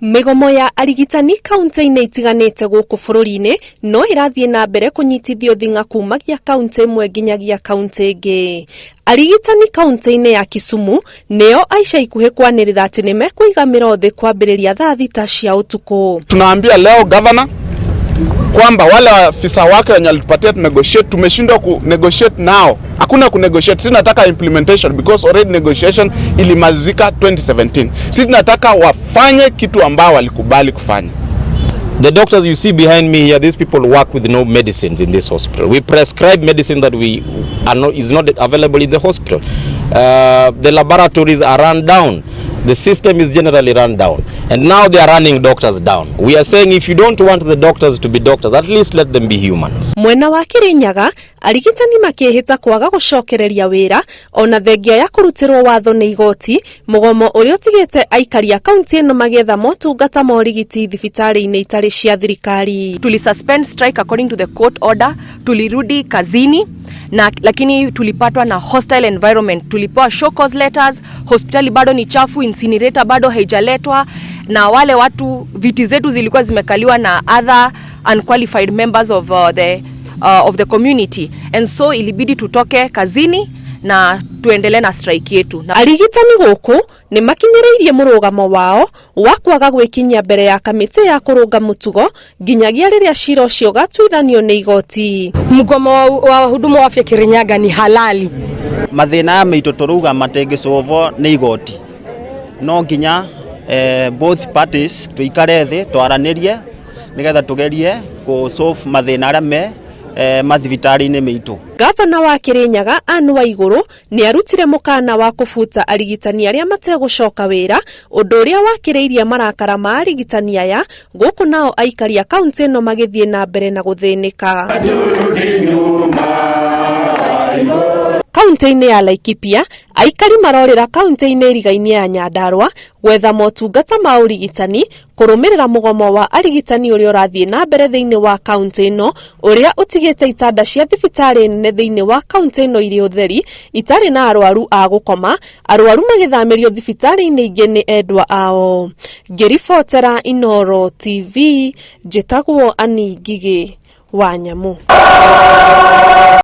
Mĩgomo ya arigitani kaunti-inĩ itiganĩte gũkũ bũrũri-inĩ no ĩrathiĩ na mbere kũnyitithio thing'a kumagia kaunti ĩmwe nginyagia kaunti ĩngĩ. Arigitani kaunti-inĩ ya Kisumu nĩo aica ikuhĩ kwanĩrĩra atĩ nĩ mekũiga mĩro thĩ kwambĩrĩria thaa 6 cia ũtukũ. Tunaambia leo governor kwamba wale afisa wake wenye walitupatia tu negotiate, tumeshindwa ku negotiate nao. Hakuna ku negotiate, sisi tunataka implementation because already negotiation ilimalizika 2017. Sisi tunataka wafanye kitu ambao walikubali kufanya. The doctors you see behind me here, these people work with no medicines in this hospital. We prescribe medicine that we are not, is not available in the hospital. The laboratories are run down. The system is generally run down. And now they are running doctors down. We are saying if you don't want the doctors to be doctors, at least let them be humans. Mwena wa Kirinyaga arigitani makĩhĩta kwaga gũcokereria wĩra ona thengia ya kũrutĩrwo watho nĩ igoti, mũgomo ũrĩa ũtigĩte aikari a kaunti ĩno magĩetha motungata ma ũrigiti thibitarĩ-inĩ itarĩ cia thirikari. Tulisuspend strike according to the court order, tulirudi kazini na lakini tulipatwa na hostile environment. Tulipewa show cause letters, hospitali bado ni chafu, incinerator bado haijaletwa, na wale watu viti zetu zilikuwa zimekaliwa na other unqualified members of the community, and so ilibidi tutoke kazini na tuendelee na strike yetu na. Arigitani gũkũ nĩ makinyĩrĩirie mũrũgamo wao wa kwaga gwĩkinyia mbere ya kamĩtĩ ya kũrũnga mũtugo nginyagia rĩrĩa cira ũcio ũgatuithanio nĩ igoti. Mgomo wa wahudumu wa afya Kirinyaga ni halali. Mathĩna aya maitũ tũrauga matĩngĩcũvwo nĩ igoti, no nginya both parties tuikare thĩ twaranĩrie nĩgetha tũgerie kũ solve mathĩna arĩa me mathibitarĩ-inĩ maitũ. Gavana wa Kirinyaga Anne Waiguru nĩ arutire mũkana wa kũbuta arigitani arĩa mategũcoka wĩra, ũndũ ũrĩa wakĩrĩirie marakara ma arigitani aya, gũkũ nao aikari a kaunti ĩno magĩthiĩ na mbere na gũthĩnĩka. Kaunti-inĩ ya Laikipia aikari marorĩra kaunti-inĩ ĩrigainie ya Nyandarua gwetha motungata ma ũrigitani kũrũmĩrĩra mũgomo wa arigitani ũrĩa ũrathiĩ na mbere thĩinĩ wa kaunti ĩno, ũrĩa ũtigĩte itanda cia thibitarĩ nene thĩinĩ wa kaunti ĩno irĩ ũtheri itarĩ na arwaru a gũkoma, arwaru magĩthamĩrio thibitarĩ-inĩ ingĩ nĩ endwa ao. Ngĩribotera Inooro TV, njĩtagwo Ani Ngigĩ wa Nyamũ.